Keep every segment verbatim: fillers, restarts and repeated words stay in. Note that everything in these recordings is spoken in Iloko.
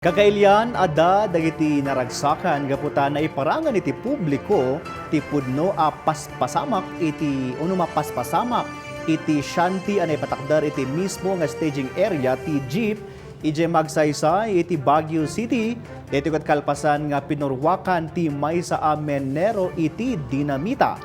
Kakailian, adda dagiti naragsakan gapu ta naiparangan iti publiko ti pudno a paspasamak iti, ono mapaspasamak iti shanty a naipatakder iti mismo nga staging area ti jeep idiay Magsaysay iti Baguio City. Daytoy ket kalpasan nga pinurwakan ti maysa a menero iti dinamita.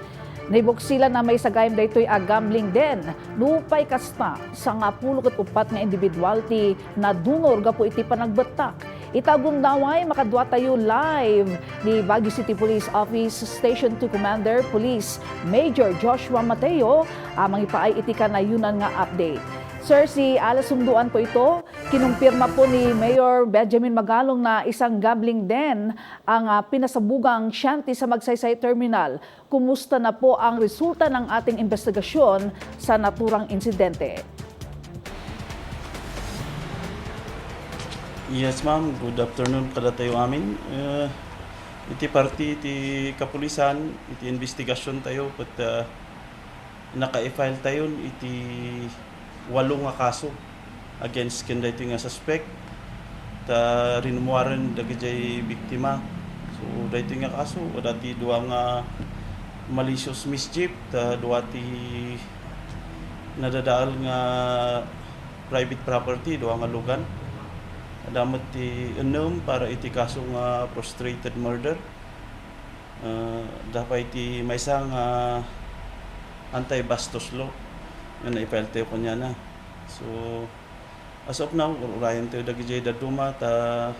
Naibuksilan a maysa gayam daytoy a gambling den. Nupay kasta, sangapulo ket uppat nga individual ti nadunor gapu iti panagbettak. Ita gundaway, makaduatayo live ni Baguio City Police Office Station two Commander Police Major Joshua Mateo a mangipaay iti kanayonan nga update. Sir, si alas sumduan po ito. Kinumpirma po ni Mayor Benjamin Magalong na isang gambling den ang, ah, pinasabugang shanty sa Magsaysay Terminal. Kumusta na po ang resulta ng ating investigasyon sa naturang insidente? Yes, ma'am. Good afternoon kadatayo amin. Eh, iti parti iti kapulisan, iti investigasyon tayo, ket, ah, naka-file tayon iti walo nga kaso against ken daytoy nga suspect, ta rinumwaren dagijay biktima. So, daytoy nga kaso, adda ti dua nga malicious mischief, ta dua ti nadadael nga private property, dua nga lugan. Adda met ti ennem para iti kaso nga frustrated murder. Ah, adda pay ti maysa nga anti-bastos law nga nai-file tayo kaniana. So, as of now, ur-urayen tayo dagijay dadduma ta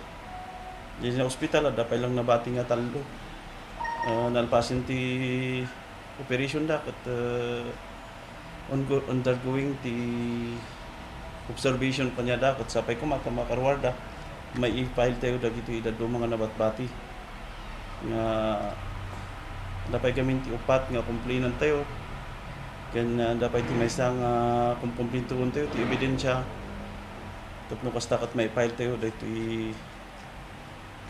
diay ospital, adda pay lang nabati nga tallo. Ah, nalpasen ti operation da, ket, ah, ongo-, undergoing ti observation kaniada, ket sapay koma ta makaruarda, mai-file tayo dagitoy dadduma nga nabatbati. Nga adda pay gamin ti uppat nga complainant tayo, ken, ah, adda pay ti maysa nga kumkumplintoen tayo ti ebidensya. Tapno kasta ket mai-file tayo daytoy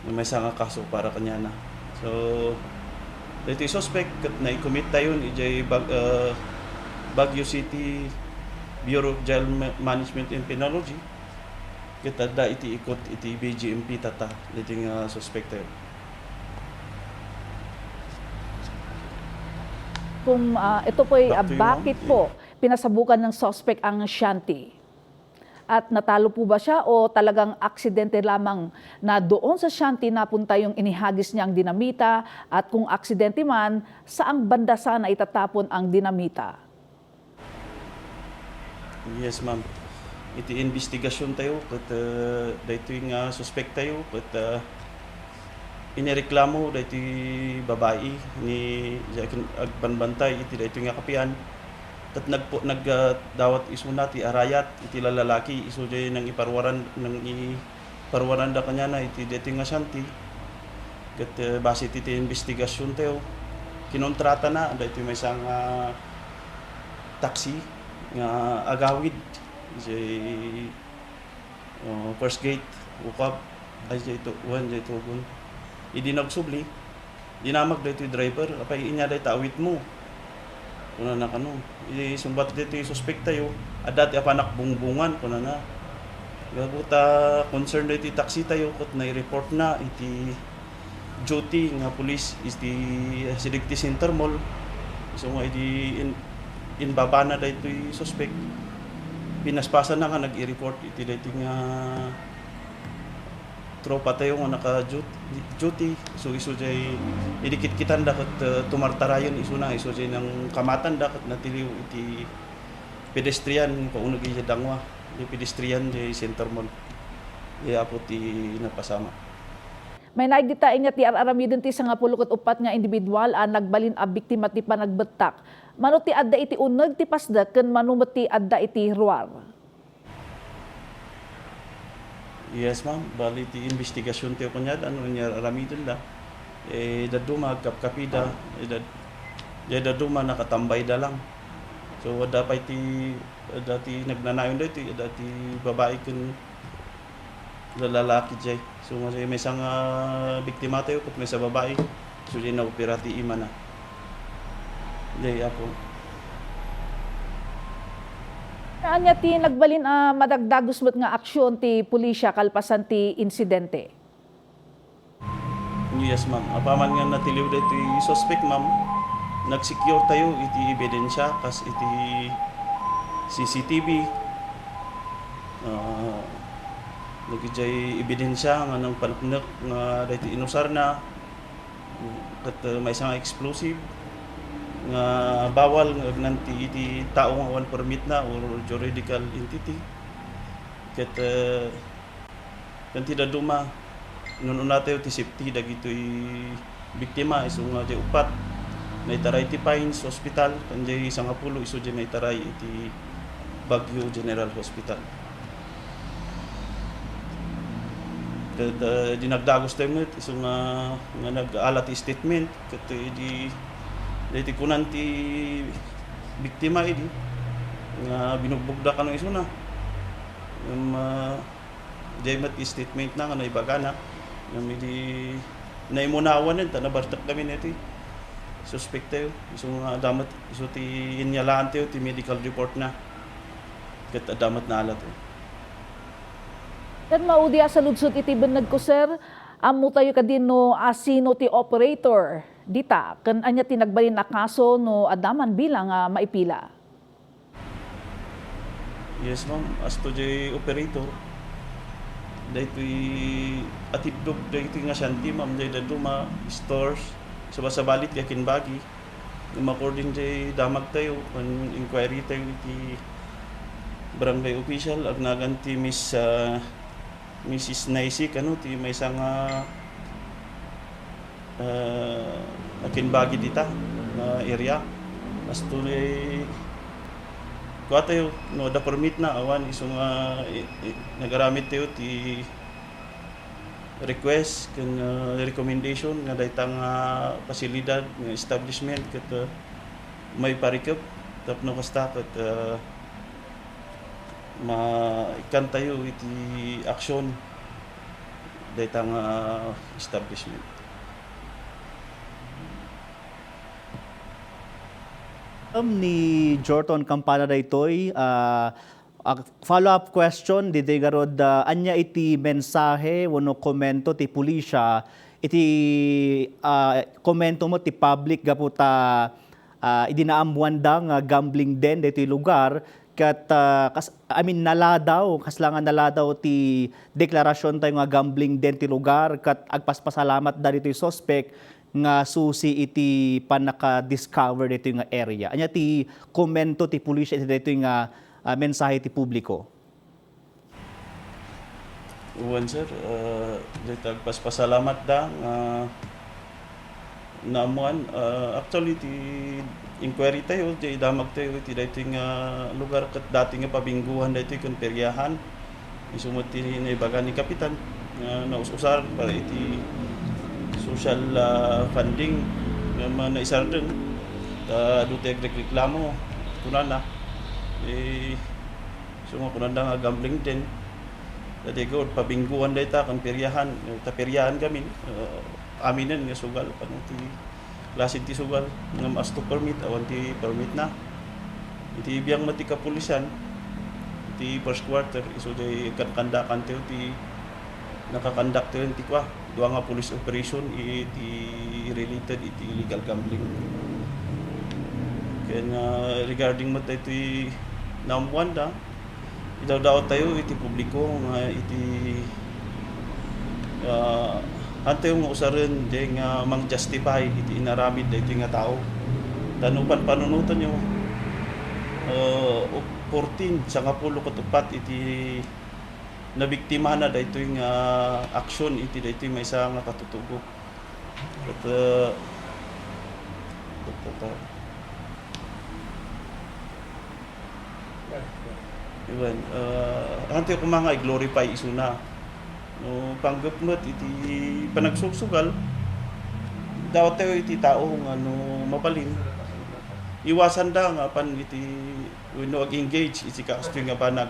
nga maysa nga kaso para kaniana. So, daytoy suspect ket nai-commit tayon idiay Bag-, ah, Baguio City Bureau of Jail Ma-, Management and Penology. Ket adda iti ikot iti B J M P tatta, daytoy nga suspect tayo. Kung, ah, ito po'y, ah, Back to you, ma'am. Bakit po pinasabugan ng suspect ang shanty? At natalo po ba siya o talagang aksidente lamang na doon sa shanty napunta yung inihagis niyang dinamita, at kung aksidente man, saang banda sana itatapon ang dinamita? Yes, ma'am. Iti investigasyon tayo ket, eh, daytoy nga suspek tayo ket, eh, inireklamo daytoy babai ni, ag-, agbanbantay iti daytoy nga kapian. Ket nagpu-, nag-, ah, dawat isuna ti arayat iti lalaki, isu jay nangiparuaran, nangiparuaranda kaniana iti daytoy nga shanty. Ket, eh, base iti investigasyon tayo, kinontrata na daytoy maysa nga taxi nga agawid jay, uh, First Gate, ukab, ay, jay tu-, wen, jay tugon. Idi nagsubli, dinamag daytoy driver, "Apay inya dayta awitmo?" Kunana kano. Idi sungbat daytoy suspek tayo, "Adda ti apanak bungbungan," kunana. Gapu ta concern daytoy taxi tayo, ket nai-report na iti duty nga pulis iti asideg ti Center Mall. So nga idi in-, inbabana daytoy suspek, pinaspasan na nga nag-i-report iti daytoy nga tropa tayo nga naka-dut-, duty. So isu jay idi kitkitanda ket, uh, tumartarayen isuna, isu jay nangkamatanda ket natiliw iti pedestrian, pauneg iti dangwa. Di pedestrian, di Center Mall. Di apo ti napasamak. May naigdita inya ti ar-aramiden ti sangapulo ket uppat nga individual a nagbalin a biktima ti panagbettak. Mano ti adda iti uneg ti pasdek ken mano met ti adda iti ruar? Yes, ma'am. Bali, ti investigasyon ti kuniad, ano, inya ar-aramiden da. Eh, dadduma, agkapkapida. Eh, dad-, eh, dadduma, nakatambayda lang. So, adda pay ti, adda ti nagnanayon da iti, adda ti babai ken lalaki jay. So, nga jay maysa nga biktima tayo, ket maysa babai. So, jay naopera ti imana. Jay, apo. Ania ti nagbalin a madagdagus met nga aksyon ti pulisya kalpasan ti insidente? Yes, ma'am. Apaman nga natiliw daytoy suspect, ma'am, nag-secure tayo iti ebidensya kas iti C C T V. Ah, dagidiay ebidensya nga nangpaneknek nga daytoy inusarna, ket, uh, maysa nga explosive nga bawal nga agnan ti iti tao nga awan permitna or juridical entity. Ket, uh, ken ti dadduma, inun-unatayo ti safety dagitoy biktima, isu nga diay uppat, naitaray ti Pines Hospital, ken diay sangapulo isu diay naitaray iti Baguio General Hospital. Ket, uh, dinagdagustayo met isu nga, nga nag-ala ti statement, ket idi, daytoy kunan ti biktima idi, nga binugbogda kano isuna. Ngem, ah, diay met ti statementna nga naibagana. Ngem idi naimunawanen ta nabartek kami daytoy suspect tayo. Isu nga adda met, isu ti inyalaantayo ti medical reportna. Ket adda met naalatayo. Ket maudi a saludsod iti bennegko, sir, ammotayo kadi no asino ti operator dita, ken ania ti nagbalin a kaso no adda man bilang a maipila? Yes, ma'am. As to diay operator, daytoy atiddog daytoy nga shanty, ma'am, diay dadduma, stores, sabasabali ti akinbagi. Ngem according diay damagtayo, ken inquiry tayo iti barangay official, agnagan ti Miss, ah, Missus Naisi, kano ti maysa nga, ah, akinbagi dita nga area. As to diay kuatayo, no adda permitna, awan isu nga i-, i-, nagaramid tayo ti request ken, ah, recommendation nga dayta nga pasilidad nga establishment ket, ah, maiparikep tapno kasta ket, ah, maikkantayo iti aksyon dayta nga establishment. Ni Jorton Campana daytoy, ah, ah, follow-up question, ditoy garud, ah, ania iti mensahe wenno komento ti pulisya iti, ah, komento mo ti public gapu ta, ah, idi naammoanda nga gambling den daytoy lugar, ket, ah, kas-, I mean, naladaw, kasla nga naladaw ti deklarasiontayo nga gambling den ti lugar, ket agpaspasalamatda ditoy suspek nga susi iti pannaka-discover ditoy nga area. Ania ti komento ti pulisya iti daytoy nga, ah, mensahe ti publiko? Wen, sir. Ah, dayta agpaspasalamatda nga naammoan. Ah, actually, ti inquiry tayo, ti damag tayo iti daytoy nga lugar ket dati nga pabingguhan daytoy ken peryahan. Isu met ti naibaga ni Kapitan nga naus-usar para iti social, ah, funding nga ma-, naisardeng. Ta adu ti agreklamo, kunana. Eh, So, nga kunanda nga gambling den. Dayta gud, pabingguan dayta, kan peryahan. Eh, ta peryahan kami, eh, aminen nga sugal, kano ti klase ti sugal. Ngem as to permit, awan ti permit na. Iti biang met ti kapulisan, iti first quarter, isu diay kan-, kandakan tayo ti nakakandak tayo ti kua. Dua nga police operation iti related iti illegal gambling. Ken, ah, regarding met daytoy naammoanda, idawdaw tayo iti publiko nga iti, ah, hantayo nga usaren diay nga mang-justify iti inaramid daytoy nga tao. Ta no panpanunotenyo, ah, fourteen, sangapulo ket uppat iti nabiktimana daytoy nga aksyon iti daytoy maysa nga katutubo. Ket, uh, ket, uh, iwen, uh, hanto koma nga i-glorify isuna. No, panggep met iti panagsugsugal, dawat tayo iti tao nga no mabalin, iwasanda nga apan iti wenno ag-engage iti kastoy nga banag.